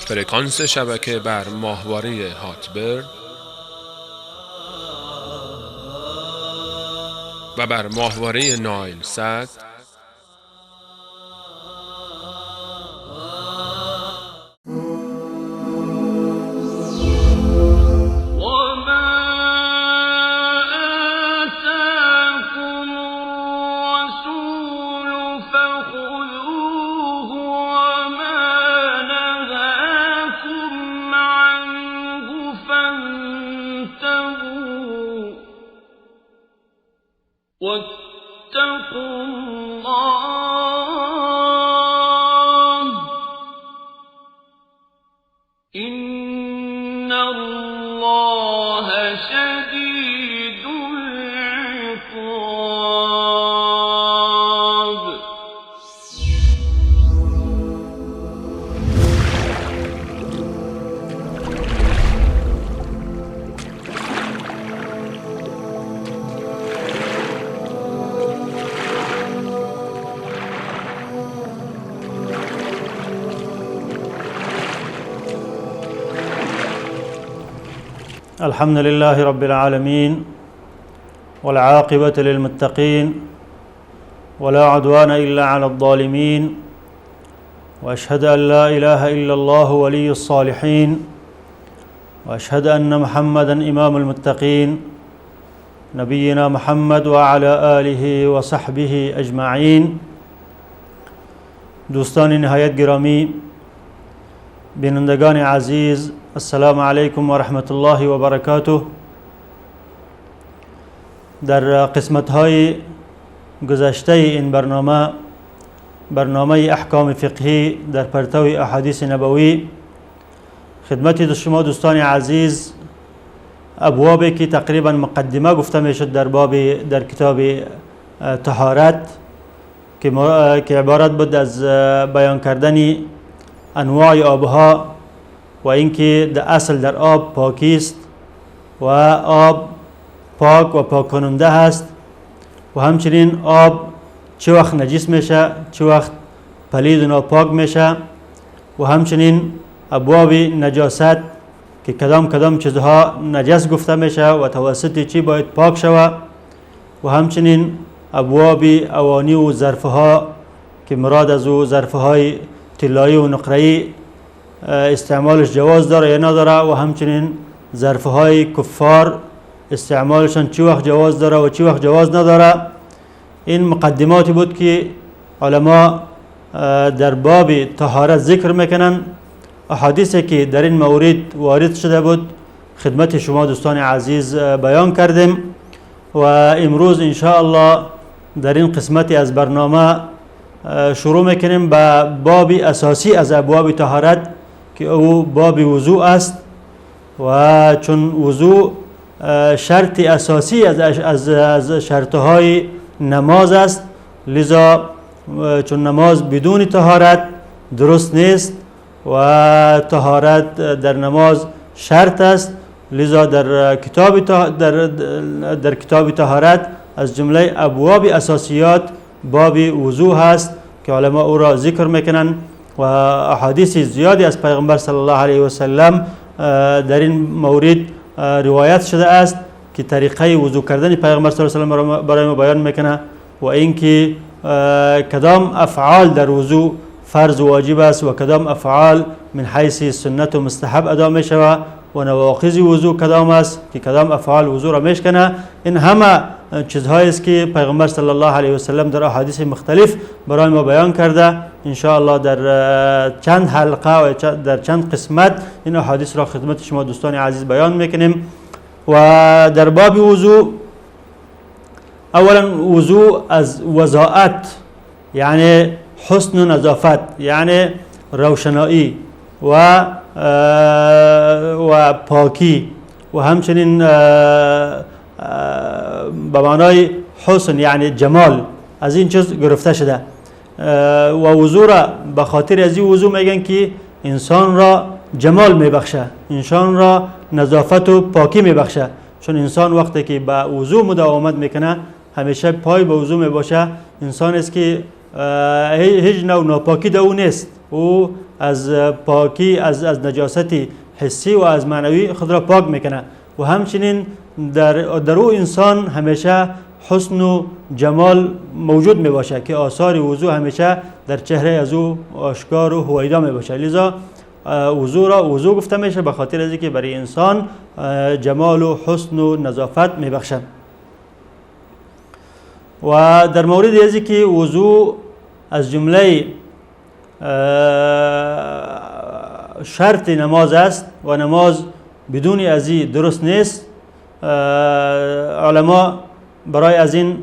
فرکانس شبکه بر ماهواره هاتبرد و بر ماهواره نایل سات واتقوا الله إن الله شديد العقاب. الحمد لله رب العالمين، والعاقبة للمتقين، ولا عدوان إلا على الظالمين، وأشهد أن لا إله إلا الله ولي الصالحين، وأشهد أن محمدا إمام المتقين، نبينا محمد وعلى آله وصحبه أجمعين. دوستان نهایت گرامی، بینندگان عزیز، السلام علیکم و رحمت الله و برکاته. در قسمت های گذشته این برنامه، برنامه احکام فقهی در پرتو احادیث نبوی، خدمت شما دوستان عزیز ابوابی که تقریبا مقدمه گفته میشد در باب در کتاب طهارت که عبارت بود از بیان کردن انواع آبها و اینکه در اصل در آب پاکی است و آب پاک و پاک کننده هست، و همچنین آب چه وقت نجس میشه، چه وقت پلید و ناپاک میشه، و همچنین ابواب نجاست که کدام کدام چیزها نجس گفته میشه و توسط چی باید پاک شوه، و همچنین ابواب اوانی و ظرفها که مراد از او ظرفهای طلایی و نقره‌ای استعمالش جواز داره یا نداره، و همچنین ظرفهای کفار استعمالشان چی وقت جواز داره و چی وقت جواز نداره. این مقدماتی بود که علما در باب طهارت ذکر میکنن. احادیثی که در این مورد وارد شده بود خدمت شما دوستان عزیز بیان کردیم، و امروز ان شاء الله در این قسمت از برنامه شروع میکنیم به باب اساسی از ابواب طهارت که او باب وضوء است، و چون وضوء شرط اساسی از شرطهای نماز است، لذا چون نماز بدون طهارت درست نیست و طهارت در نماز شرط است، لذا در کتاب طهارت از جمله ابواب اساسیات باب وضوء هست که علما او را ذکر میکنن، و احادیث زیادی از پیغمبر صلی الله علیه و سلم در این مورد روایت شده است که طریقه وضوء کردن پیغمبر صلی الله علیه و سلم برای ما بیان میکنه، و اینکه کدام افعال در وضوء فرض و واجب است و کدام افعال من حیث سنت و مستحب ادا میشود و نواقض وضوء کدام است که کدام افعال وضوء را میشکنه. این همه چیزهایی است که پیغمبر صلی الله علیه و سلم در احادیث مختلف برای ما بیان کرده. ان شاء الله در چند حلقه و در چند قسمت این احادیث را خدمت شما دوستان عزیز بیان میکنیم. و در باب وضوء، اولا وضوء از وضاعت، یعنی حسن و نظافت، یعنی روشنایی و پاکی، و همچنین به معنای حسن یعنی جمال از این چیز گرفته شده. و وضوء را به خاطر از این وضوء میگن که انسان را جمال میبخشه، انسان را نظافت و پاکی میبخشه، چون انسان وقتی که به وضوء مداومت میکنه همیشه پای به وضوء میباشه، انسان است که هیچ نوع ناپاکی در او نیست، او از پاکی از نجاست حسی و از معنوی خود را پاک میکنه و همچنین در او انسان همیشه حسن و جمال موجود می باشه که آثار وضو همیشه در چهره از او آشکار و هویدا می باشه. لذا وضو را وضو گفته میشه به خاطر از اینکه برای انسان جمال و حسن و نظافت می بخشه. و در مورد از اینکه وضو از جمله شرط نماز است و نماز بدون از این درست نیست، علما برای از این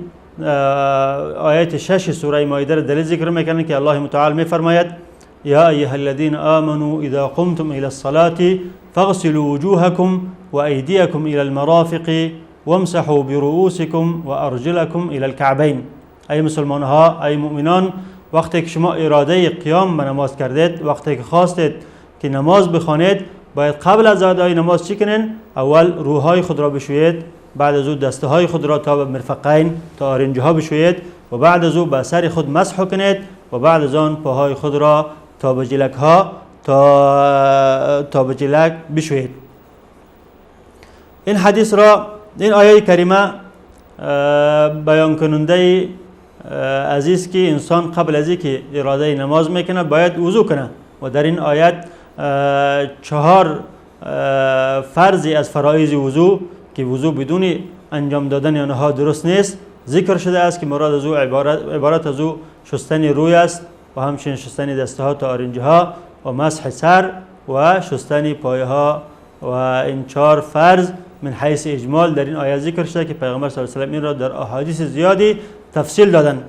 آیت 6 سوره مائده را دلیل ذکر میکنند که الله متعال میفرماید یا ایها الذین آمنوا اذا قمتم الى الصلاة فاغسلوا وجوهكم وأيديكم الى المرافق وامسحوا برؤوسكم وارجلكم الى الكعبین. ای مسلمان ها، ای مؤمنان، وقتی که شما اراده قیام به نماز کردید، وقتی که خواستید که نماز بخوانید، باید قبل از ادای نماز چی کنین؟ اول روحهای خود را بشویید، بعد از او دسته های خود را تا به مرفقین تا آرنجه ها بشویید و بعد از او به سر خود مسح کنید و بعد از آن پاهای خود را تا به جلک ها تا به جلک بشویید. این حدیث را، این آیه کریمه بیان کننده عزیز که انسان قبل از اینکه اراده نماز میکنه باید وضو کنه و در این آیت 4 فرضی از فرایض وضو که وضو بدون انجام دادن آنها درست نیست ذکر شده است که مراد از او عبارت از او شستن روی است و همچنین شستن دستها تا آرنجه ها و مسح سر و شستن پایه ها و این 4 فرض من حیث اجمال در این آیه ذکر شده که پیغمبر صلی الله علیه و سلم این را در احادیث زیادی تفصیل دادن.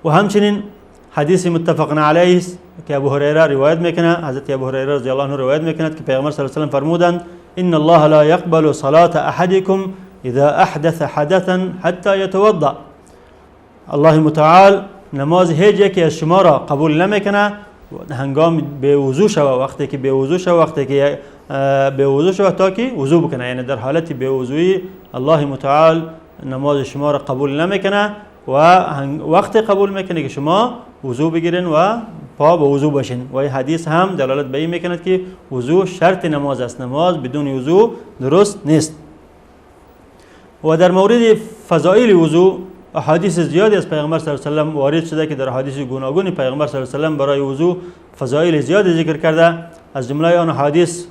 و همچنین حدیث متفق علیه است که ابو هریره روایت میکنه، حضرت ابو هریره رضی الله عنه روایت میکند که پیغمبر صلی الله علیه و سلم فرمودند ان الله لا يقبل صلاة احدكم اذا احدث حدثا حتى يتوضا. الله متعال نماز هیچ یکی از شما را قبول نمیکنه هنگام به وضو شوه، وقتی که به وضو شوه، وقتی که به وضو شوه تا که وضو بکنه، یعنی در حالت به وضویی الله متعال نماز شما را قبول نمیکنه و وقتی قبول میکنه که شما وضو بگیرین و پا به وضو باشین. و این حدیث هم دلالت به این میکند که وضو شرط نماز است، نماز بدون وضو درست نیست. و در مورد فضایل وضو احادیث زیادی از پیغمبر صلی الله علیه و سلم وارد شده که در احادیث گوناگون پیغمبر صلی الله علیه و سلم برای وضو فضایل زیادی ذکر کرده. از جمله آن حدیث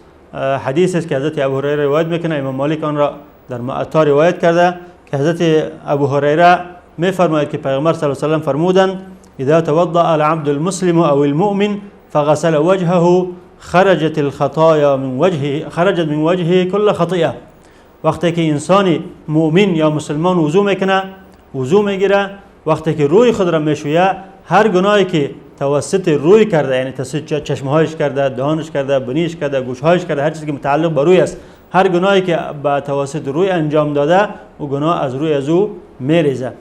حدیث است که حضرت ابو هریره روایت میکنه، امام مالک آن را در معطا روایت کرده که حضرت ابو هریره میفرماید که پیغمبر صلی الله علیه و سلم فرمودند اذا توضأ العبد المسلم او المؤمن فغسل وجهه خرجت الخطايا من وجهه خرجت من وجهه كل خطیئه. وقتی که انسان مؤمن یا مسلمان وضو میکنه، وضو میگیره، وقتی که روی خود را میشویه، هر گناهی که توسط روی کرده، یعنی توسط چشمهایش کرده، دهانش کرده، بینیش کرده، گوشهایش کرده، هر چیزی که متعلق به روی است، هر گناهی که با توسط روی انجام داده، او گناه از روی از او میریزه.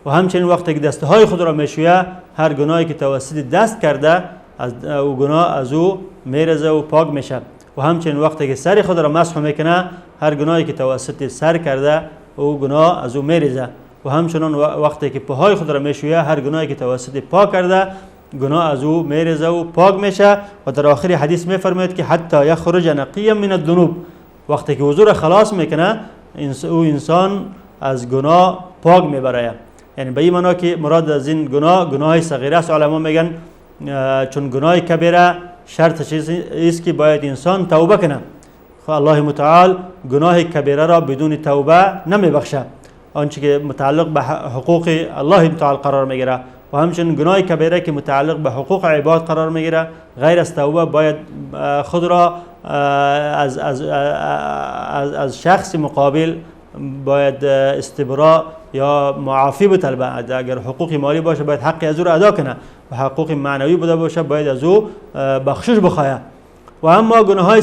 و همچنین وقتی که دستهای خود را میشویه، هر گناهی که توسط دست کرده، از او گناه از او میریزه و پاک میشه. و همچنین وقتی که سر خود را مسح میکنه، هر گناهی که توسط سر کرده، او گناه از او میریزه. و همچنان وقتی که پاهای خود را میشویه، هر گناهی که توسط پا کرده، گناه از او میریزه و پاک میشه. و در آخر حدیث میفرماید که حتی یخرج نقیا من الذنوب. وقتی که وضو را خلاص میکنه، او انسان از گناه پاک میبره. یعنی به این معنا که مراد از این گناه گناه صغیره است. علما میگن چون گناه کبیره شرط چیز است که باید انسان توبه کنه. خب الله متعال گناه کبیره را بدون توبه نمیبخشه، آنچه که متعلق به حقوق الله متعال قرار میگیره. و همچنین گناه کبیره که متعلق به حقوق عباد قرار میگیره، غیر از توبه باید خود را از از از از شخص مقابل باید استبراء یا معافی بطلبه. اگر حقوق مالی باشه باید حق از او را ادا کنه و حقوق معنوی بوده باشه باید از او بخشش بخواه. و اما گناه‌های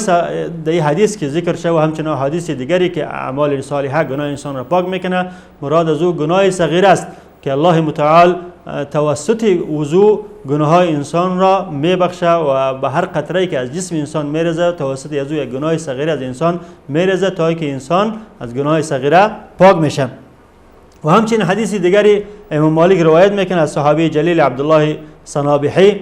در این حدیث که ذکر شده و همچنین حدیث دیگری که اعمال صالحه گناه انسان را پاک میکنه، مراد از او گناه صغیر است که الله متعال توسط وضو گناه‌های انسان را میبخشه و به هر قطره‌ای که از جسم انسان میرزه توسط از او یک گناه صغیر از انسان میرزه تا اینکه انسان از گناه صغیره پاک میشه. و همچنین حدیث دیگری امام مالک روایت میکنه از صحابی جلیل عبدالله صنابحی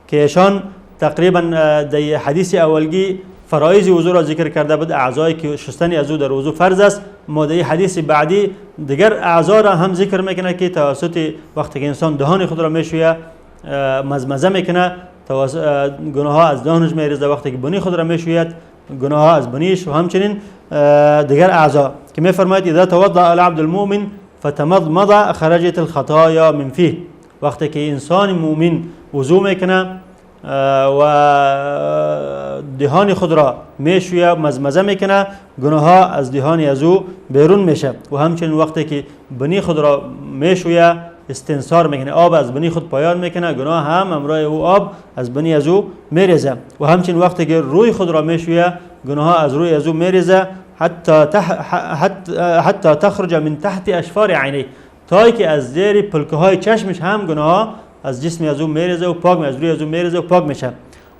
که ایشان تقریبا در حدیث اولگی فرایض وضو را ذکر کرده بود، اعضایی که شستن از او در وضو فرض است. ما در حدیث بعدی دیگر اعضا را هم ذکر میکنه که توسط وقتی که انسان دهان خود را میشویه مزمزه میکنه، گناه ها از دهانش میریزه، وقتی که بنی خود را میشوید گناه ها از بنیش، و همچنین دیگر اعضا که میفرماید اذا توضأ العبد المؤمن فتمضمض خرجت الخطايا من فيه. وقتی که انسان مؤمن وضو میکنه و دهان خود را میشویه مزمزه میکنه، گناه ها از دهان از او بیرون میشه. و همچنین وقتی که بنی خود را میشویه استنصار میکنه، آب از بنی خود پایان میکنه، گناه هم همراه او آب از بنی از او میریزه. و همچنین وقتی که روی خود را میشویه گناه ها از روی از او میریزه حتی تخرج من تحت اشفار عینه، تا که از زیر پلکه های چشمش هم گناه از جسم از او میریزه و پاک از روی از او میریزه و پاک میشه.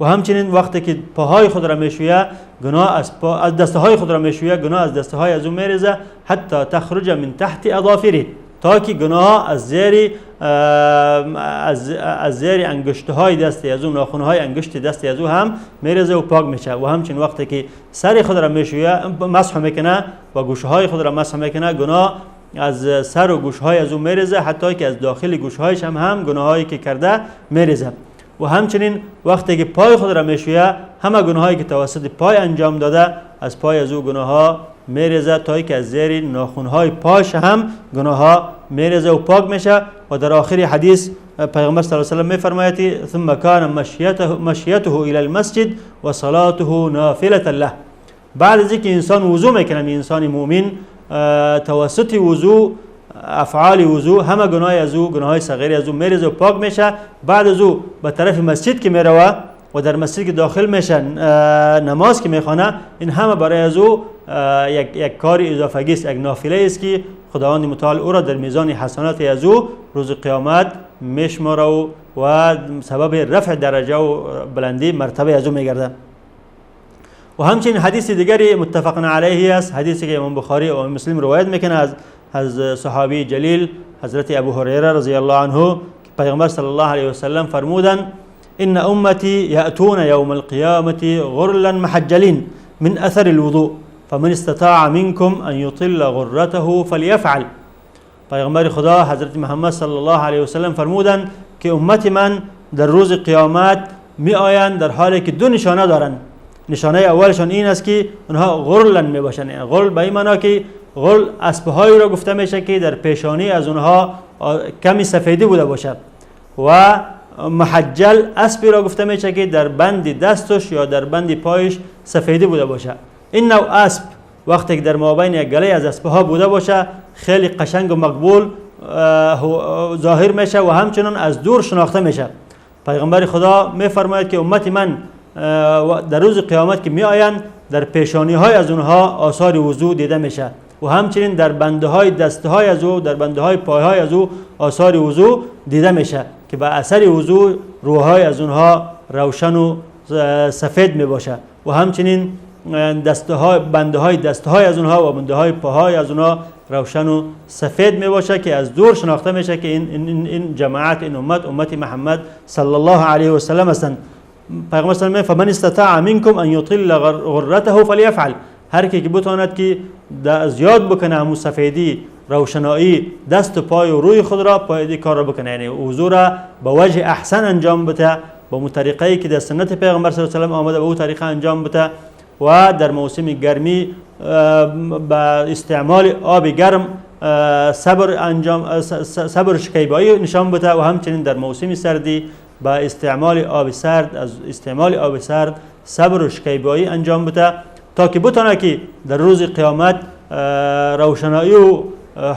و همچنین وقتی که پاهای خود را میشویه گناه از دسته های خود را میشویه گناه از دسته های از او میریزه حتی تخرج من تحت اظافره، تا که گناه از زیر از زیر انگشت های دست از او، ناخن های انگشت دست از او هم میریزه و پاک میشه. و همچنین وقتی که سر خود را میشویه مسح میکنه و گوشه های خود را مسح میکنه، گناه از سر و گوش های از او میریزه حتی که از داخل گوش هایش هم گناهایی که کرده میریزه. و همچنین وقتی که پای خود را میشویه همه گناهایی که توسط پای انجام داده از پای از او گناه ها میریزه تا که از زیر ناخن های پاش هم گناه ها میریزه و پاک میشه. و در آخر حدیث پیغمبر صلی الله علیه و سلم میفرماید ثم کان مشیته الی المسجد و صلاته نافله له. بعد از اینکه انسان وضو میکنه، انسان مؤمن توسط وضو افعال وضو همه گناه از او، گناه صغیر از او میریزه و پاک میشه. بعد از او به طرف مسجد که میروه و در مسجد که داخل میشه نماز که میخوانه، این همه برای از او یک کار اضافگی است، یک نافله است که خداوند متعال او را در میزان حسنات از او روز قیامت میشماره و سبب رفع درجه و بلندی مرتبه از او میگرده. و همچنین حدیث دیگری متفق علیه است، حدیثی که امام بخاری و امام مسلم روایت میکنه از صحابی جلیل حضرت ابو هریره رضی الله عنه که پیغمبر صلی الله علیه و سلم فرمودند ان امتی یأتون یوم القیامة غرلا محجلین من اثر الوضوء فمن استطاع منكم ان يطل غرته فلیفعل. پیغمبر خدا حضرت محمد صلی الله علیه و سلم فرمودند که امت من در روز قیامت می آیند در حالی که دو نشانه دارند. نشانه اولشان این است که آنها غرلن می باشند. غرل به این معنا که غرل اسبهایی را گفته میشه که در پیشانی از آنها کمی سفیدی بوده باشد، و محجل اسبی را گفته میشه که در بند دستش یا در بند پایش سفیدی بوده باشه. این نوع اسب وقتی که در مابین یک گله از اسبها بوده باشه خیلی قشنگ و مقبول ظاهر میشه و همچنان از دور شناخته میشه. پیغمبر خدا میفرماید که امت من در روز قیامت که می آیند در پیشانی های از اونها آثار وضو دیده میشه و همچنین در بنده های دسته های از او، در بنده های پای های از او آثار وضو دیده میشه که به اثر وضو روحای از اونها روشن و سفید می باشه و همچنین دسته های بنده های دسته های از اونها و بنده های پاهای از اونها روشن و سفید می باشه که از دور شناخته میشه که این جماعت، این امت، امت محمد صلی الله علیه و سلم هستند. پیغمبر صلی الله علیه و فمن استطاع منکم ان یطل غرته فلیفعل. هر کی که بتواند که زیاد بکنه همون سفیدی روشنایی دست و پای و روی خود را، پای کار را بکنه، یعنی وضو را به وجه احسن انجام بده، با اون طریقه‌ای که در سنت پیغمبر صلی الله علیه و سلم آمده به اون طریقه انجام بده و در موسم گرمی با استعمال آب گرم صبر انجام صبر شکیبایی نشان بده و همچنین در موسم سردی با استعمال آب سرد از استعمال آب سرد صبر و شکیبایی انجام بده تا که بتونه که در روز قیامت روشنایی و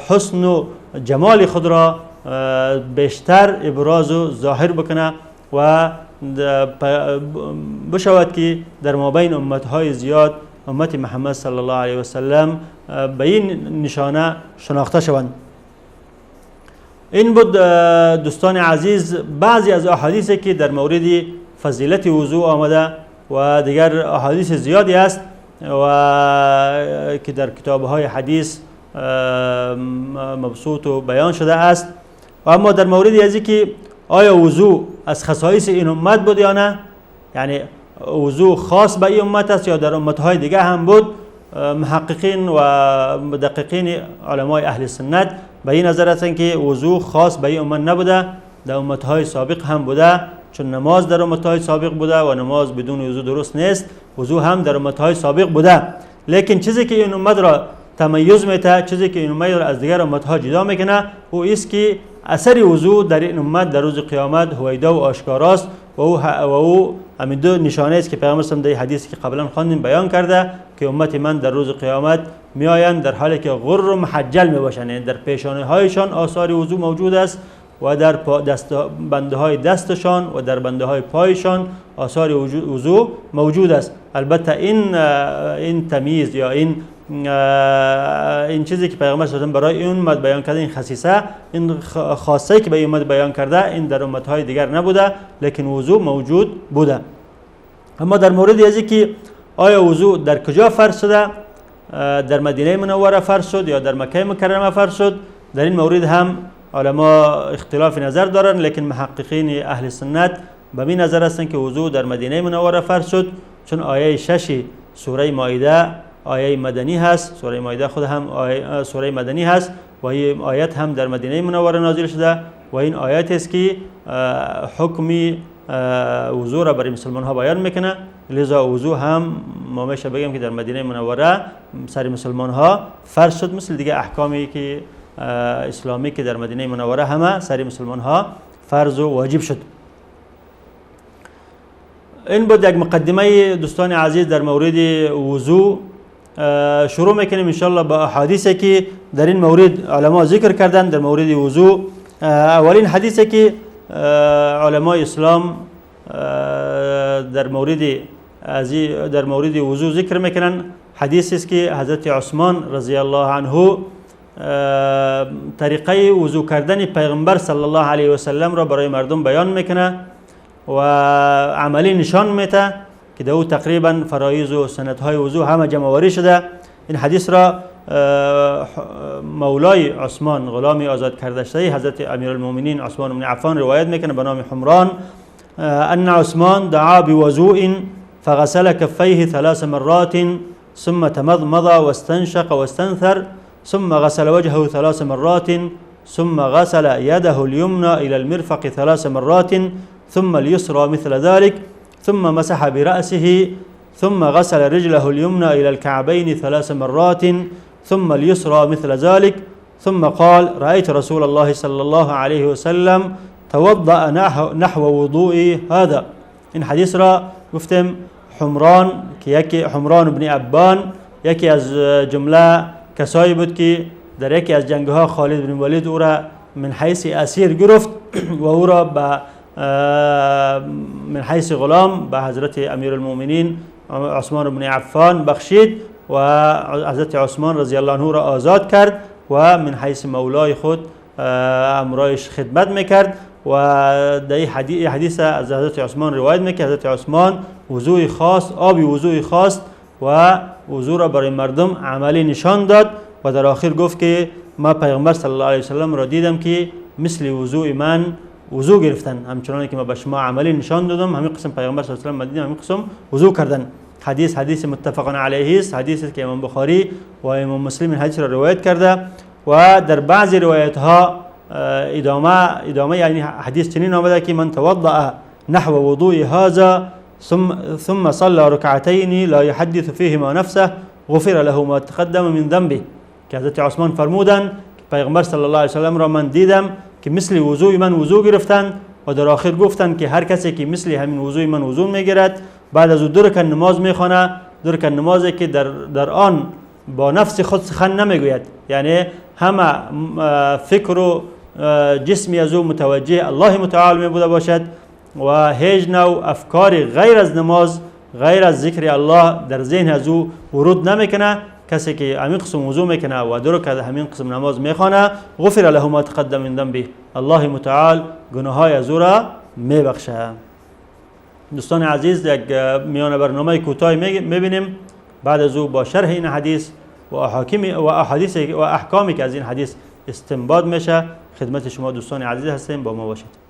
حسن و جمال خود را بیشتر ابراز و ظاهر بکنه و بشود که در مابین امتهای زیاد امت محمد صلی الله علیه و سلم به این نشانه شناخته شوند. این بود دوستان عزیز بعضی از احادیثی که در مورد فضیلت وضوع آمده و دیگر احادیث زیادی است و که در کتاب‌های حدیث مبسوط و بیان شده است. و اما در مورد از که آیا وضو از خصایص این امت بود یا نه، یعنی وضو خاص به این امت است یا در امتهای دیگه هم بود، محققین و مدققین علمای اهل سنت به این نظر هستند که وضو خاص به این امت نبوده، در امتهای سابق هم بوده، چون نماز در امتهای سابق بوده و نماز بدون وضو درست نیست، وضو هم در امتهای سابق بوده. لیکن چیزی که این امت را تمیز میده، چیزی که این امت را از دیگر امتها جدا میکنه، او است که اثر وضو در این امت در روز قیامت هویدا و آشکاراست و او همین دو نشانه است که پیامبر صلی الله علیه و آله در حدیثی که قبلا خواندیم بیان کرده که امت من در روز قیامت میآیند در حالی که غر و محجل میباشند، یعنی در پیشانه هایشان آثار وضو موجود است و در بنده های دستشان و در بنده های پایشان آثار وضو موجود است. البته این تمیز یا این چیزی که پیغمبر صلی الله علیه و برای این امت بیان کرده، این خصیصه، این خاصه که به این امت بیان کرده، این در امتهای دیگر نبوده، لیکن وضو موجود بوده. اما در مورد از که آیا وضو در کجا فرض شده، در مدینه منوره فرض شد یا در مکه مکرمه فرض شد، در این مورد هم علما اختلاف نظر دارند، لیکن محققین اهل سنت به این نظر هستند که وضو در مدینه منوره فرض شد، چون آیه 6 سوره مائده آیه مدنی هست، سوره مائده خود هم سوره مدنی هست و این آیت هم در مدینه منوره نازل شده و این آیت است که حکم وضو را برای مسلمان ها بیان میکنه. لذا وضو هم ما میشه بگیم که در مدینه منوره سر مسلمان ها فرض شد، مثل دیگه احکامی که اسلامی که در مدینه منوره همه سر مسلمان ها فرض و واجب شد. این بود یک مقدمه دوستان عزیز در مورد وضو. شروع میکنیم انشالله با احادیثی که در این مورد علما ذکر کردن در مورد وضو. اولین حدیثی که علمای اسلام در مورد وضو ذکر میکنن، حدیثی است که حضرت عثمان رضی الله عنه طریقه وضو کردن پیغمبر صلی الله علیه و سلم را برای مردم بیان میکنه و عملی نشان میده که در او تقریبا فرایض و سنت‌های وضو همه جمع آوری شده. این حدیث را مولای عثمان، غلام آزاد کرده شده حضرت امیرالمؤمنین عثمان بن عفان روایت میکنه به نام حمران، ان عثمان دعا بوضوء فغسل كفيه ثلاث مرات ثم تمضمض واستنشق واستنثر ثم غسل وجهه ثلاث مرات ثم غسل يده اليمنى إلى المرفق ثلاث مرات ثم اليسرى مثل ذلك ثم مسح برأسه ثم غسل رجله اليمنى إلى الكعبين ثلاث مرات ثم اليسرى مثل ذلك ثم قال رأيت رسول الله صلى الله عليه وسلم توضأ نحو وضوئي هذا. این حدیث را گفتم حمران که یکی حمران بن ابان یکی از جمله کسایی بود که در یکی از جنگها خالد بن ولید او را من حیث اسیر گرفت و او را به من حیث غلام به حضرت امیرالمؤمنین عثمان بن عفان بخشید و حضرت عثمان رضی الله عنه را آزاد کرد و من حیث مولای خود امرایش خدمت میکرد. و در این حدیث از حضرت عثمان روایت میکرد حضرت عثمان وضوء خاص، آبی وضوء خاص و وضوء را برای مردم عملی نشان داد و در آخر گفت که ما پیغمبر صلی الله علیه وسلم را دیدم که مثل وضوء من وضوء گرفتن، همچنان که ما به شما عملی نشان دادم همین قسم پیغمبر صلی الله علیه و سلم دیدم همین قسم وضوء کردن. حدیث حدیث متفق علیه است، حدیث است که امام بخاری و امام مسلم این حدیث را روایت کرده و در بعضی روایت ها ادامه یعنی حدیث چنین آمده که من توضأ نحو وضوء هذا ثم صلى ركعتين لا يحدث فيهما نفسه غفر له ما تقدم من ذنبه، که حضرت عثمان فرمودند پیغمبر صلی الله علیه و سلم را من دیدم که مثل وضوء من وضوء گرفتند و در آخر گفتند که هر کسی که مثل همین وضوء من وضوء میگیرد بعد از او دو رکعت نماز میخوانه، دو رکعت نمازی که در آن با نفس خود سخن نمیگوید، یعنی همه فکر و جسمی از او متوجه الله متعال می بوده باشد و هیچ نوع افکار غیر از نماز غیر از ذکر الله در ذهن از او ورود نمیکنه. کسی که همین قسم وضو میکنه و دو رکعت همین قسم نماز میخوانه غفر له ما تقدم من ذنبه، الله متعال گناههای از او را میبخشه. دوستان عزیز یک میان برنامه کوتاه میبینیم، بعد از او با شرح این حدیث و احادیث و احکامی که از این حدیث استنباط میشه خدمت شما دوستان عزیز هستیم. با ما باشید.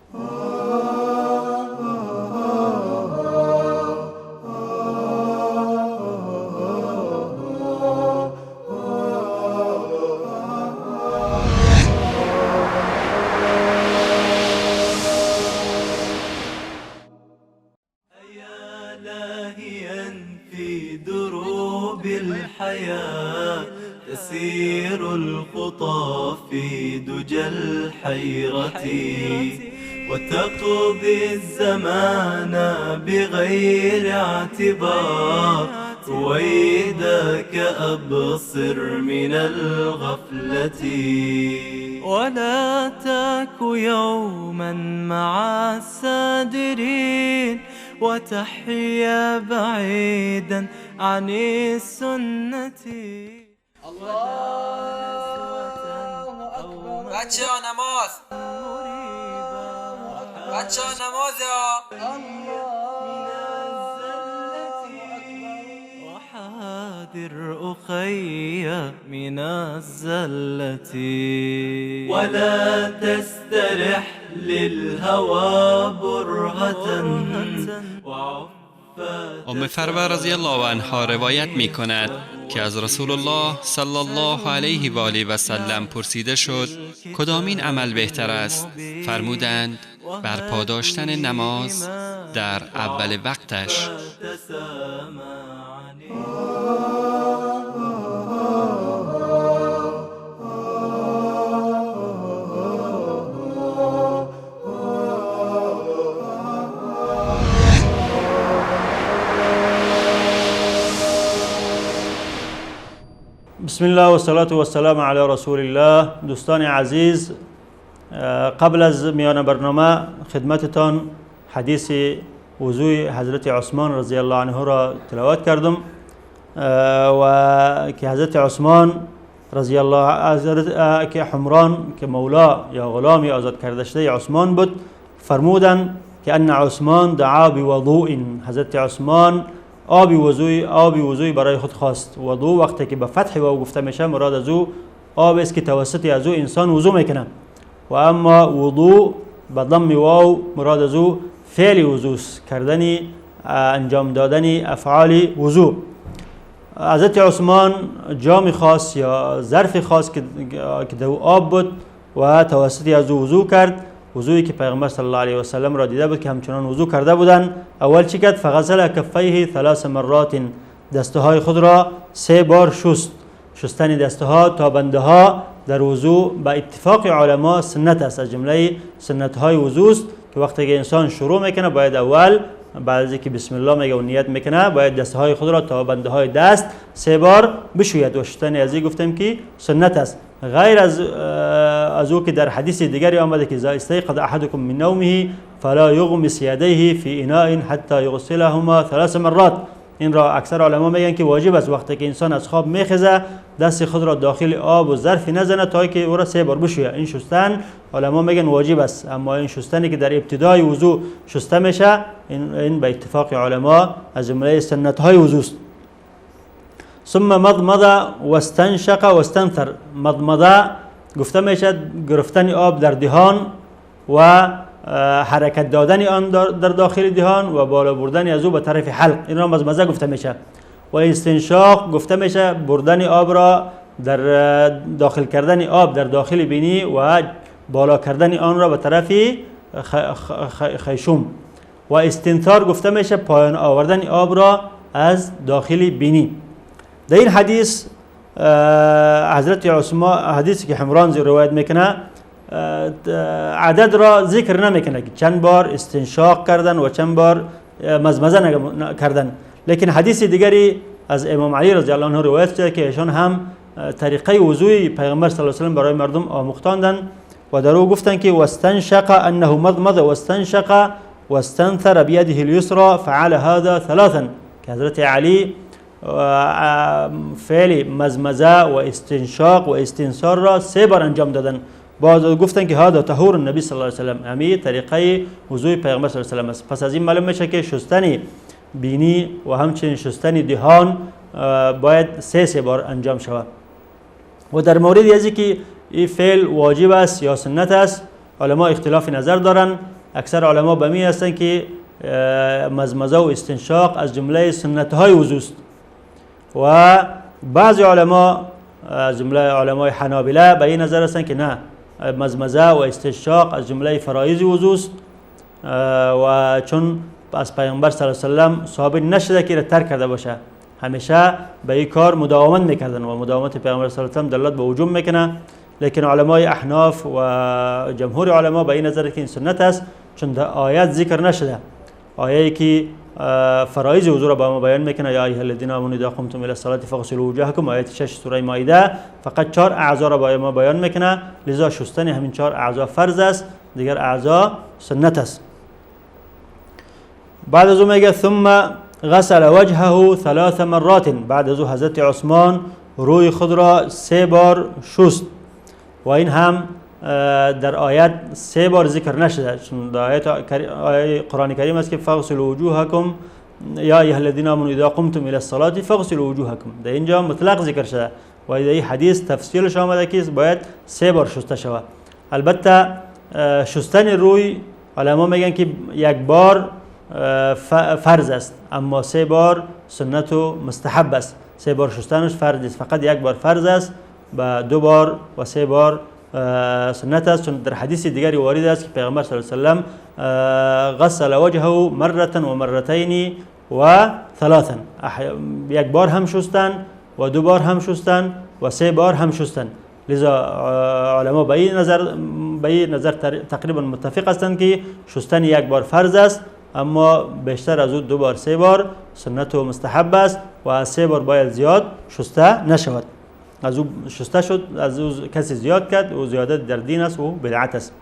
تسير الخطى في دجى الحيرة وتقضي الزمان بغير اعتبار، رويدك أبصر من الغفلة. ولا تك يوما مع السادرين وتحيا بعيدا عن السنة. الله اکبر. بچه ها نماز، بچه ها نماز ها. وحاذر أخي من الزلة، ولا تسترح للهوى برهة. ام فروه رضی الله عنها روایت می کند که از رسول الله صلی الله علیه و آله و سلم پرسیده شد کدامین عمل بهتر است؟ فرمودند برپا داشتن نماز در اول وقتش. بسم الله و صلاة و السلام علی رسول الله. دوستان عزیز، قبل از میان برنامه خدمتتان حدیث وضوع حضرت عثمان رضی الله عنه را تلاوت کردم و که حضرت عثمان رضی الله که حمران که مولا یا غلامی آزاد کرده شده عثمان بود، فرمودند که ان عثمان دعا بوضوء، حضرت عثمان آب وضوء برای خود خواست. وضوء وقتی که به فتح واو گفته میشه مراد از او آب است که توسط از او انسان وضوء میکنه، و اما وضوء به ضم واو مراد از او فعل وضوء کردن، انجام دادن افعال وضوء. حضرت عثمان جام خاص یا ظرف خاص که در آب بود و توسط از او وضوء کرد، وضوعی که پیغمبر صلی الله علیه و سلم را دیده بود که همچنان وضوع کرده بودند. اول چی کرد؟ فغسل کفیه ثلاث مرات، دستهای خود را 3 بار شست. شستن دستها تا بنده ها در وضوع به اتفاق علما سنت است، از جمله سنت های وضوع است که وقتی که انسان شروع میکنه باید اول بعد از اینکه بسم الله میگه و نیت میکنه باید دستهای خود را تا بنده های دست 3 بار بشوید و شستن از این گفتیم که سنت است. غیر از او که در حدیث دیگری آمده که اذا استيقظ احدكم من نومه فلا يغمس يديه في اناء حتى يغسلهما ثلاث مرات. این را اکثر علما میگن که واجب است وقتی که انسان از خواب میخیزه دست خود را داخل آب و ظرف نزنه تا که او را 3 بار بشوید. این شستن علما میگن واجب است، اما این شستنی که در ابتدای وضوع شسته میشه این به اتفاق علما از جمله سنت های وضوع است. ثم مضمض واستنشق واستنثر. مضمضه گفته میشه گرفتن آب در دهان و حرکت دادن آن در داخل دهان و بالا بردن از او به طرف حلق، این را مضمضه گفته میشه. و استنشاق گفته میشه بردن آب را در داخل کردن آب در داخل بینی و بالا کردن آن را به طرف خیشوم. و استنثار گفته میشه پایان آوردن آب را از داخل بینی. در این حدیث حضرت عثمان، حدیثی که حمران روایت میکنه، عدد را ذکر نمیکنه که چند بار استنشاق کردن و چند بار مزمزه کردن، لیکن حدیث دیگری از امام علی رضی الله عنه روایت شده که ایشان هم طریقه وضوع پیغمبر صلی الله علیه و سلم برای مردم آموختاندن و در او گفتند که واستنشق انه مضمض واستنشق واستنثر بيده اليسرى فعل هذا ثلاثا، که حضرت علی فعل مزمزه و استنشاق و استنثار را 3 بار انجام دادن. باز گفتن که هذا طهور النبی صلی الله علیه و سلم، همین طریقه وضوع پیغمبر صلی الله علیه و سلم است. پس از این معلوم میشه که شستن بینی و همچنین شستن دهان باید سه بار انجام شود. و در مورد از که این فعل واجب است یا سنت است، علما اختلاف نظر دارن. اکثر علما به می هستند که مضمضه و استنشاق از جمله سنت های وضو است و بعضی علما از جمله علمای حنابله به این نظر هستند که نه، مضمضه و استنشاق از جمله فرایض وضو است و چون از پیامبر صلی الله علیه و سلم ثابت نشده که را ترک کرده باشه، همیشه به این کار مداومت میکردن و مداومت پیامبر صلی الله علیه و سلم دلالت به وجوب میکنه. لیکن علمای احناف و جمهور علما به این نظر که این سنت است، چون در آیات ذکر نشده. آیه که فرایض وضو را به ما بیان میکنه، یا ایها الذین آمنوا اذا قمتم الی الصلاه فاغسلوا وجوهکم، آیه 6 سوره مائده، فقط 4 اعضا را به ما بیان میکنه، لذا شستن همین 4 اعضا فرض است، دیگر اعضا سنت است. بعد از او میگه ثم غسل وجهه 3 مرات، بعد از او حضرت عثمان روی خود را 3 بار شست و این هم در آیت 3 بار ذکر نشده، چون در آیه قرآن کریم است که فاغسلوا وجوهکم یا ایها الذین آمنوا اذا قمتم الی الصلاة فاغسلوا وجوهکم، در اینجا مطلق ذکر شده و در این حدیث تفصیلش آمده که باید 3 بار شسته شود. البته شستن روی علما میگن که 1 بار فرض است، اما 3 بار سنت و مستحب است. 3 بار شستنش فرض است، فقط 1 بار فرض است و 2 بار و 3 بار سنت است، چون در حدیث دیگری وارد است که پیغمبر صلی الله علیه و سلم غسل وجهه مرة و مرتین و ثلاثا، 1 بار هم شستن و 2 بار هم شستن و 3 بار هم شستن. لذا علما به این نظر تقریبا متفق هستند که شستن 1 بار فرض است، اما بیشتر از او 2 بار 3 بار سنت و مستحب است و از 3 بار باید زیاد شسته نشود. از او شسته شد، از او کسی زیاد کرد، او زیادت در دین است و بدعت است.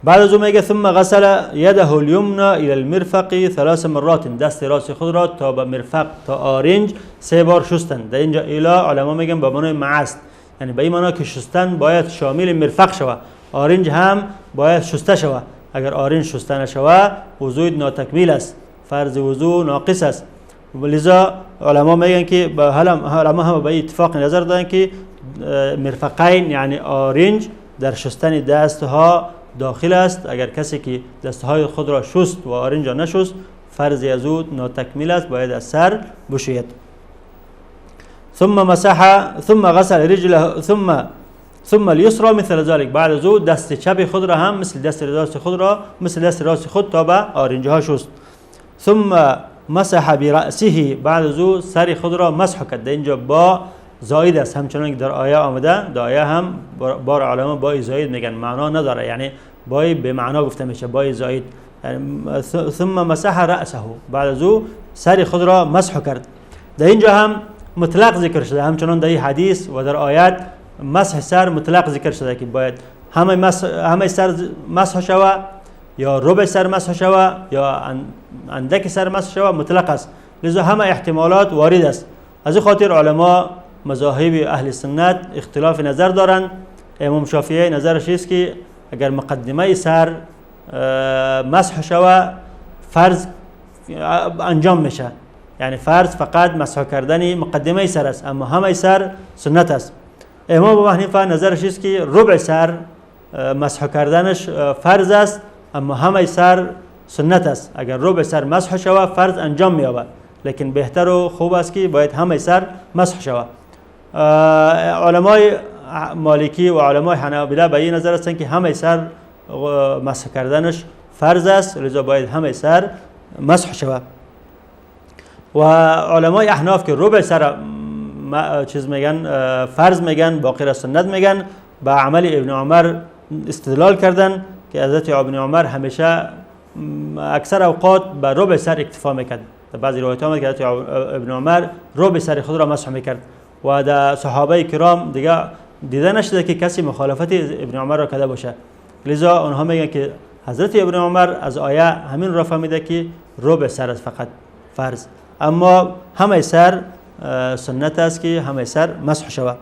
بعد از او میگه ثم غسل یده الیمنى الى المرفق 3 مرات، دست راست خود را تا به مرفق تا آرنج 3 بار شستن. در اینجا الی علما میگن به معنای مع است، یعنی به این معنا که شستن باید شامل مرفق شود، آرنج هم باید شسته شود. اگر آرنج شسته نشود وضوء ناتکمیل است، فرض وضوء ناقص است. لذا علما میگن که علما هم به اتفاق نظر دارن که مرفقین یعنی آرنج در شستن دست ها داخل است. اگر کسی که دست های خود را شست و آرنج را نشست، فرض از او ناتکمیل است، باید از سر بشوید. ثم مسح ثم غسل رجله ثم اليسرى مثل ذلك، بعد از او دست چپ خود را هم مثل دست راست خود را مثل دست راست خود تا به آرنج ها شست. ثم مسح برأسه، بعد از او سر خود را مسح کرد. در اینجا با زاید است، همچنان که در آیه آمده، در آیه هم بار علما با زاید میگن، معنا نداره، یعنی با به معنا گفته میشه با زاید. یعنی ثم مسح رأسه، بعد از او سر خود را مسح کرد. در اینجا هم مطلق ذکر شده، همچنان در این حدیث و در آیات مسح سر مطلق ذکر شده که باید همه سر مسح شود یا ربع سر مسح شود یا اندک سر مسح شود، مطلق است. لذا همه احتمالات وارد است. از این خاطر علما مذاهب اهل سنت اختلاف نظر دارند. امام شافعی نظرش است که اگر مقدمه سر مسح شود فرض انجام میشه، یعنی فرض فقط مسح کردن مقدمه سر است، اما همه سر سنت است. امام ابو حنیفه نظرش است که ربع سر مسح کردنش فرض است، اما همه سر سنت است. اگر ربع سر مسح شود فرض انجام می‌یابد، لیکن بهتر و خوب است که باید همه سر مسح شود. علمای مالکی و علمای حنابله به این نظر هستند که همه سر مسح کردنش فرض است، لذا باید همه سر مسح شود. و علمای احناف که ربع سر چیز میگن فرض میگن، باقی را سنت میگن، به عمل ابن عمر استدلال کردن که حضرت ابن عمر همیشه اکثر اوقات به ربع سر اکتفا میکرد. در بعضی روایت آمد که حضرت ابن عمر ربع سر خود را مسح میکرد و در صحابه کرام دیگه دیده نشده که کسی مخالفت ابن عمر را کرده باشه. لذا آنها میگن که حضرت ابن عمر از آیه همین را فهمیده که ربع سر است فقط فرض، اما همه سر سنت است که همه سر مسح شود.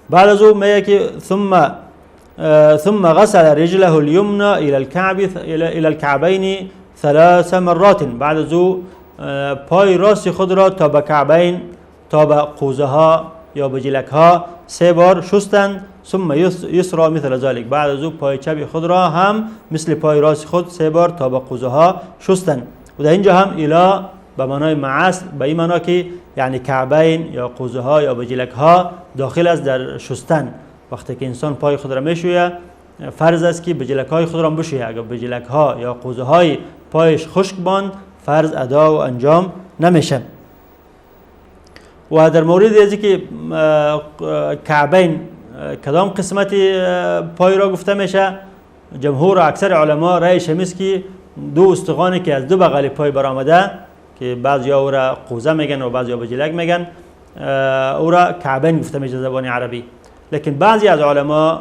بعد از او میگه که ثم غسل رجله اليمنى الى الكعب الى الكعبين 3 مرات، بعد از او پای راست خود را تا به کعبین، تا به قوزه ها یا به جلک ها 3 بار شستند. ثم یسرا مثل ذلك، بعد از او پای چپ خود را هم مثل پای راست خود 3 بار تا به قوزه ها شستند. و در اینجا هم الی به معنای مع است، به این معنا که یعنی کعبین یا قوزه ها یا به جلک ها داخل است در شستن. وقتی که انسان پای خود را میشوید فرض است که بجلک های خود را بشوید. اگر بجلک ها یا قوزه های پایش خشک باند فرض ادا و انجام نمیشه. و در مورد از که کعبین کدام قسمت پای را گفته میشه، جمهور و اکثر علما رأیش همیست که دو استخوانی که از دو بغل پای برآمده که بعضی ها او را قوزه میگن و بعضی ها بجلک میگن، او را کعبین گفته میشه زبان عربی. لیکن بعضی از علما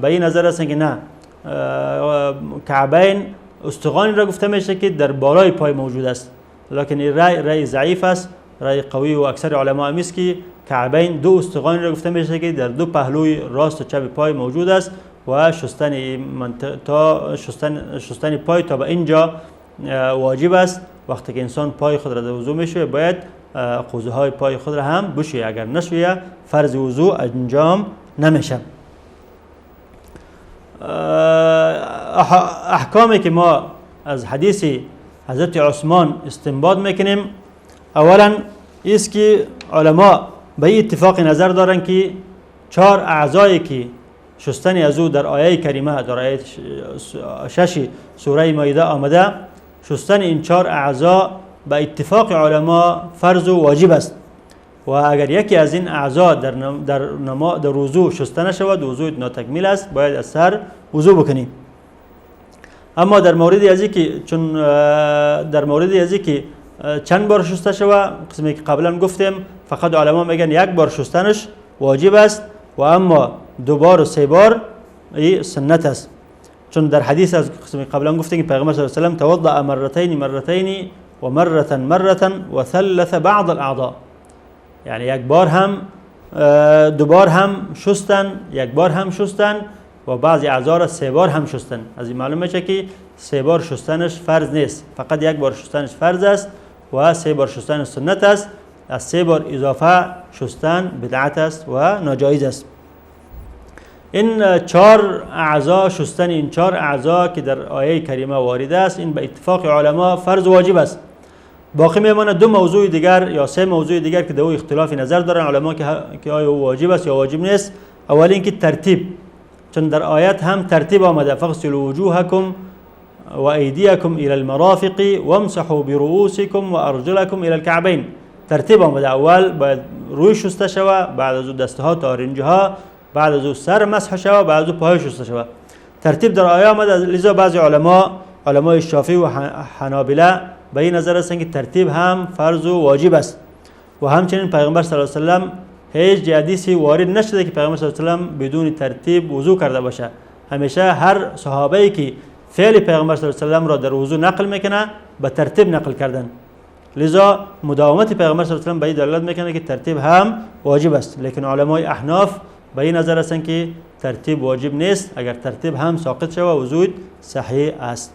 به این نظر هستند که نه، کعبین استخوانی را گفته میشه که در بالای پای موجود است، لیکن این رأی ضعیف است. رأی قوی و اکثر علما همیست که کعبین دو استخوانی را گفته میشه که در دو پهلوی راست و چپ پای موجود است و شستن پای تا به اینجا واجب است. وقتی که انسان پای خود را در وضو میشوید باید قوزه های پای خود را هم بشوید، اگر نشوید فرض وضو انجام نمیشه. احکامی که ما از حدیث حضرت عثمان استنباط میکنیم، اولا است که علما به اتفاق نظر دارند که 4 اعضایی که شستن از او در آیه کریمه در آیه 6 سوره مائده آمده، شستن این 4 اعضا به اتفاق علما فرض و واجب است و اگر یکی از این اعضا در وضو شسته نشود وضو ناتکمیل است، باید از سر وضو بکنیم. اما در مورد از که چون در مورد از که چند بار شسته شود، قسمی که قبلا گفتیم فقط علما میگن یک بار شستنش واجب است و اما 2 بار و 3 بار ای سنت است. چون در حدیث از قسمی قبلا گفتیم که پیغمبر صلی الله علیه و سلم توضأ مرتين مرتين و مرة مرة و ثلث بعض الاعضاء، یعنی یک بار هم 2 بار هم شستن، یک بار هم شستن و بعضی اعضا را 3 بار هم شستن. از این معلوم میشه که 3 بار شستنش فرض نیست، فقط یک بار شستنش فرض است و 3 بار شستن سنت است. از 3 بار اضافه شستن بدعت است و ناجایز است. این 4 اعضا، شستن این 4 اعضا که در آیه کریمه وارد است، این به اتفاق علما فرض واجب است. باقی میماند 2 موضوع دیگر یا 3 موضوع دیگر که در او اختلاف نظر دارن علما که آیا واجب است یا واجب نیست. اول اینکه ترتیب، چون در آیات هم ترتیب آمده، فاغسلوا وجوهکم و ایدیکم الی المرافق وامسحوا برؤوسکم و ارجلکم الی الكعبین. ترتیب آمده، اول باید روی شسته شود، بعد از او دستها تا آرنجها، بعد از او سر مسح شود، بعد از او پای شسته شود. ترتیب در آیه آمده. لذا بعضی علمای شافعی و حنابله به این نظر هستند که ترتیب هم فرض و واجب است. و همچنین پیغمبر صلی الله علیه و سلم هیچ حدیثی وارد نشده که پیغمبر صلی الله علیه و سلم بدون ترتیب وضو کرده باشه. همیشه هر صحابه‌ای که فعل پیغمبر صلی الله علیه و سلم را در وضو نقل میکنه به ترتیب نقل کردن. لذا مداومت پیغمبر صلی الله علیه و سلم به این دلالت میکنه که ترتیب هم واجب است. لیکن علمای احناف به این نظر هستند که ترتیب واجب نیست، اگر ترتیب هم ساقط شود وضو صحیح است.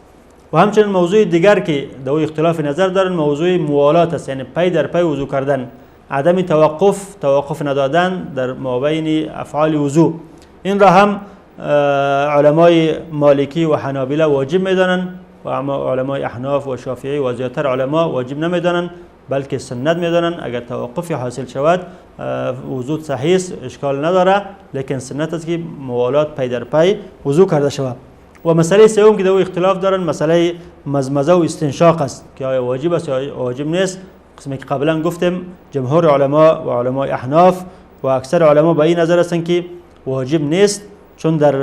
و همچنین موضوع دیگر که در اختلاف نظر دارن موضوع موالات است، یعنی پی در پی وضو کردن، عدم توقف ندادن در مابین افعال وضو. این را هم علمای مالکی و حنابله واجب میدانند و اما علمای احناف و شافعی و زیادتر علما واجب نمیدانند، بلکه سنت میدانند. اگر توقفی حاصل شود وضو صحیح است، اشکال نداره، لیکن سنت است که موالات پی در پی وضو کرده شود. و مسئله سوم که در او اختلاف دارن مسئله مزمزه و استنشاق است که آیا واجب است یا واجب نیست. قسمی که قبلا گفتیم جمهور علما و علمای احناف و اکثر علما به این نظر هستند که واجب نیست، چون در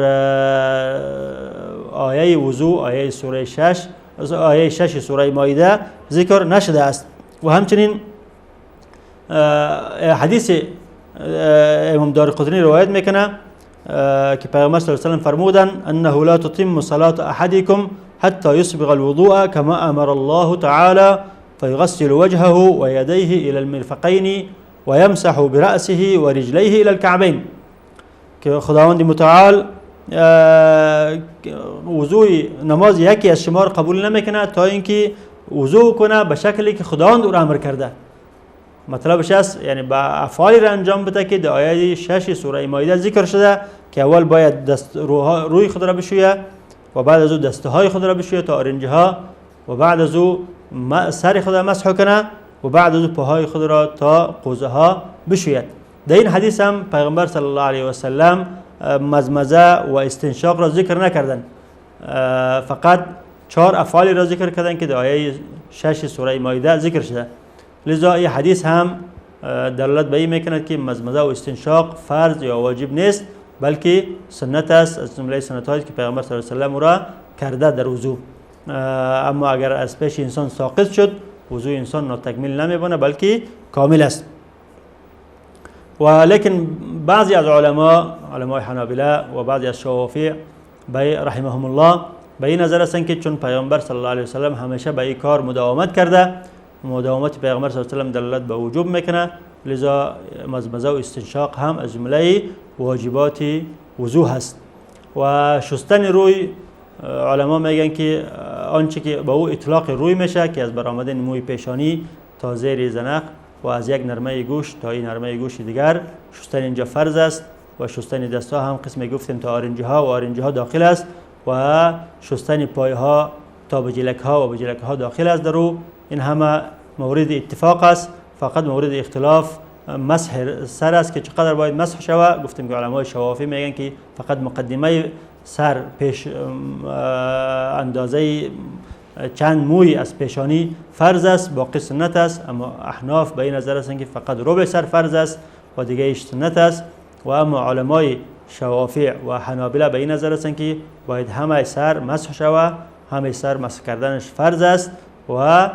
آیه وضو، آیه سوره 6، آیه 6 سوره مائده ذکر نشده است. و همچنین حدیث امام دارقطنی روایت میکنه که پیغمبر صلی الله علیه و سلم فرمودن انه لا تتم صلاة احدكم حتى يسبغ الوضوء كما امر الله تعالى فيغسل وجهه ويديه الى المرفقين ويمسح برأسه ورجليه الى الكعبين. که خداوند متعال وضوء نماز یکی از شما را قبول نمیکنه تا اینکه وضو کنه به شکلی که خداوند او را امر کرده. مطلبش است یعنی با افعالی را انجام بده که در آیه 6 سوره مائده ذکر شده که اول باید دست روی خود را بشویه و بعد از او دستهای خود را بشویه تا آرنجها و بعد از او سر خود را مسح کنه و بعد از او پاهای خود را تا قوزه ها بشوید. در این حدیث هم پیغمبر صلی الله علیه و سلم مزمزه و استنشاق را ذکر نکردن، فقط 4 افعالی را ذکر کردن که در آیه 6 سوره مائده ذکر شده. لذا این حدیث هم دلالت به این میکند که مزمزه و استنشاق فرض یا واجب نیست، بلکه سنت است، از جمله سنت هایی که پیغمبر صلی الله علیه و سلم را کرده در وضو. اما اگر از پیش انسان ساقط شد، وضوع انسان ناتکمیل نمیبانه بلکه کامل است. ولیکن بعضی از علماء حنابله و بعضی از شوافع رحمهم الله به این نظر هستند که چون پیامبر صلی الله علیه و سلم همیشه به این کار مداومت کرده، مداومت پیغمبر صلی الله علیه و سلم دلالت به وجوب میکنه، لذا مزمزه و استنشاق هم از جمله واجبات وضو هست. و شستن روی علما میگن که آنچه که به او اطلاق روی میشه که از برآمدن موی پیشانی تا زیر زنخ و از یک نرمه گوش تا این نرمه گوش دیگر، شستن اینجا فرض است. و شستن دستها هم قسم گفتیم تا آرنجها و آرنجها داخل است و شستن پایها تا به جلکها و به جلکها داخل است در او. این همه مورد اتفاق است، فقط مورد اختلاف مسح سر است که چقدر باید مسح شود. گفتیم که علمای شوافی میگن که فقط مقدمه سر پیش اندازه چند موی از پیشانی فرض است، باقی سنت است. اما احناف به این نظر هستند که فقط ربع سر فرض است و دیگه ایش سنت است. و اما علمای شوافع و حنابله به این نظر هستند که باید همه سر مسح شود، همه سر مسح کردنش فرض است و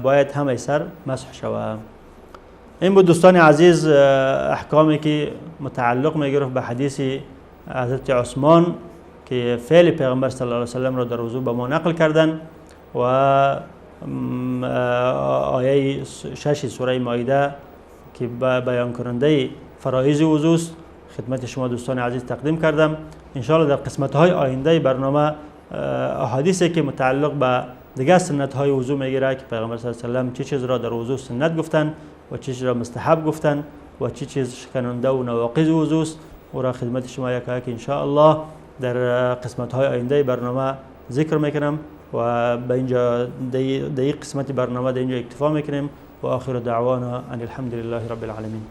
باید همه سر مسح شود. این بود دوستان عزیز احکامی که متعلق میگرفت به حدیث حضرت عثمان که فعل پیغمبر صلی الله علیه وسلم را در وضو به ما نقل کردن و آیه 6 سوره مائده که بیان کننده فرایض وضو است خدمت شما دوستان عزیز تقدیم کردم. انشاءالله در قسمت های آینده برنامه احادیثی که متعلق به دیگر سنت های وضو میگیره که پیغمبر صلی الله علیه وسلم چه چیز را در وضو سنت گفتن و چه چیز را مستحب گفتن و چه چیز شکننده و نواقض وضو است او را خدمت شما یک یک انشاءالله در قسمت های آینده برنامه ذکر میکنم و به اینجا در این قسمت برنامه در اینجا اکتفا میکنیم و آخر دعوانا ان الحمد لله رب العالمین.